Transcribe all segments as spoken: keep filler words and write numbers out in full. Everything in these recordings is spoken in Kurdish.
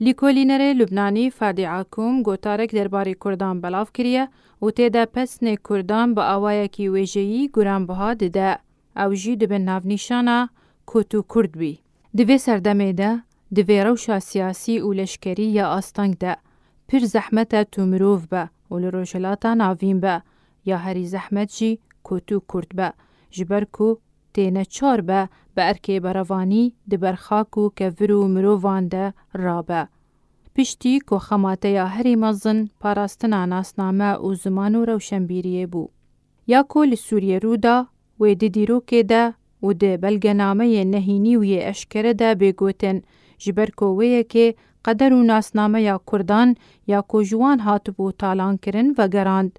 Lîkolînerê Lubnanî Fadî Akum gotarek derbarê Kurdan belav kiriye û tê de pesnê Kurdan bi awayekî wêjeyî guranbiha dide. Ew jî dibe navnîşana ku tu Kurd bî. Di vê serdemê de, di vê rewşa siyasî û leşkerî ya asteng de, pir zehmet e tu mirov be û li Rojhilata Navîn be, ya herî zehmet jî ku tu Kurd be, ji ber ku tê neçar be bi erkê berevanî di ber xak û kevir û mirovan de rabe. Piştî ku xema te ya herî mezin parastina nasname û ziman û rewşenbîriyê bû. Ya ku li Sûriyê rû da, wê di dîrokê de û di belgenameyên nehînî û yê eşkere de bê gotin, ji ber ku wê yekê qeder û nasnameya Kurdan ya ku ji wan hatibû talankirin vegerand.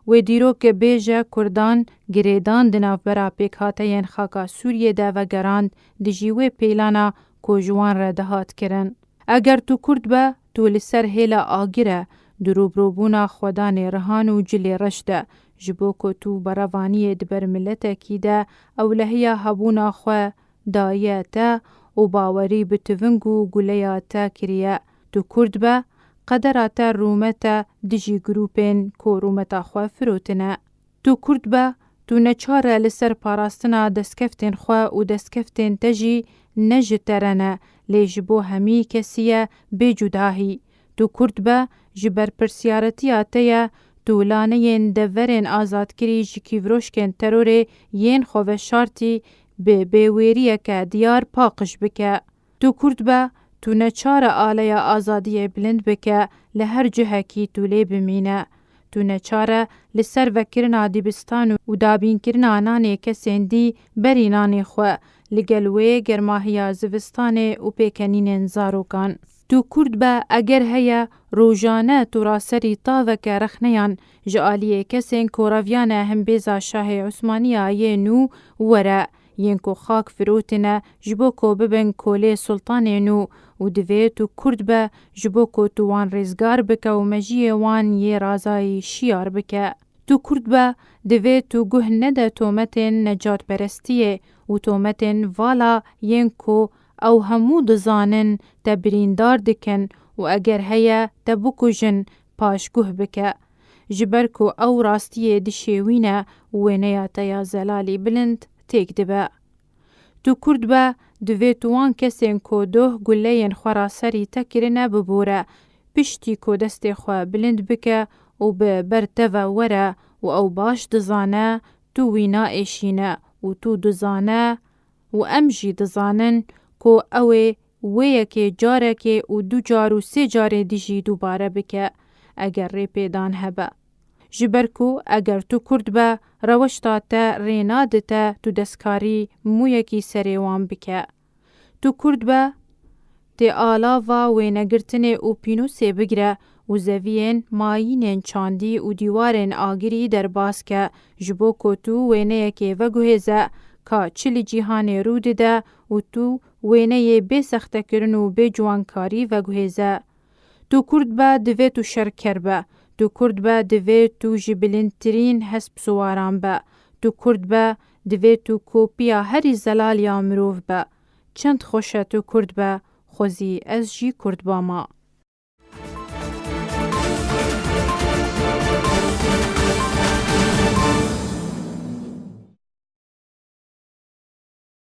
Wê dîrokê bêje Kurdan girêdan di navbera pêkhateyên xaka Sûriyê de vegerand, dijî wê pêlana ku ji wan re dihat kirin. Eger tu Kurd be, tu li ser hêla agir e, di rûbirûbûna xwedanê rihan û cilê reş de, ji bo ku tu berevaniyê di ber miletekî de ewlehiya hebûna xwe daye te û bawerî bi tiving û guleya te kiriye. Tu Kurd be, qedera te rûmet e dijî grûpên ku rûmeta xwe firotine. Tu Kurd be, tu neçar e li ser parastina destkeftên xwe û destkeftên te jî ne ji te re ne, lê ji bo hemî kesî ye bê cudahî. Tu Kurd be, ji berpirsiyaretiya te ye, tu laneyên deverên azadkirî ji kîvroşkên terorê yên xwe veşartî bi bêwêriyeke diyar paqij bike. Tu Kurd be, tu neçar e aleya azadiyê bilind bike, li her cihekî tu lê bimîne. Tu neçar e li ser vekirina dibistan û dabînkirina nanê kesên dî berî nanê xwe, li gel wê germahiya zivistanê û pêkenînên zarokan. Tu Kurd be, eger heye rojane tu raserî taveke rexneyan ji aliyê kesên ku reviyane himbêza Şahê Osmaniya yê nû were, yên ku xak firotine ji bo ku bibin kolê sultanê nû û divê tu Kurd be ji bo ku tu wan rêzgar bike û mejiyê wan yê razayî şiyar bike. Tu Kurd be, divê tu guh nede tometên necatperestiyê û tometên vala yên ku ew hemû dizanin te birîndar dikin û eger heye te bikujin, paşguh bike. Ji ber ku ew rastiyê dişêwîne û wêneya te ya zelalî bilind têk dibe. Tu Kurd be, divê tu wan kesên ku doh guleyên xwe raserî te kirine bibore, piştî ku destê xwe bilind bike û bi ber te ve were û ew baş dizane tu wî naêşîne û tu dizane û em jî dizanin ku ew ê wê yekê carekê û du car û sê carê dijî dubare bike, eger rêpêdan hebe. Ji ber ku eger tu Kurd be, reweşta te rê nadite tu destkarî mûyekî serê wan bike. Tu Kurd be, tê alava wênegirtinê û pînûsê bigire û zeviyên mayînên çandî û dîwarên agirî derbas ke, ji bo ku tu wêneyekê veguhêze ka çi li cîhanê rû dide û tu wêneyê bê sextekirin û bê ciwankarî veguhêze. Tu Kurd be, divê tu şerker be. Tu Kurd be, divê tu ji bilindtirîn hesp siwaran be. Tu Kurd be, divê tu kopiya herî zelal ya mirov be. Çend xweş e tu Kurd be, xwezî ez jî Kurd bama.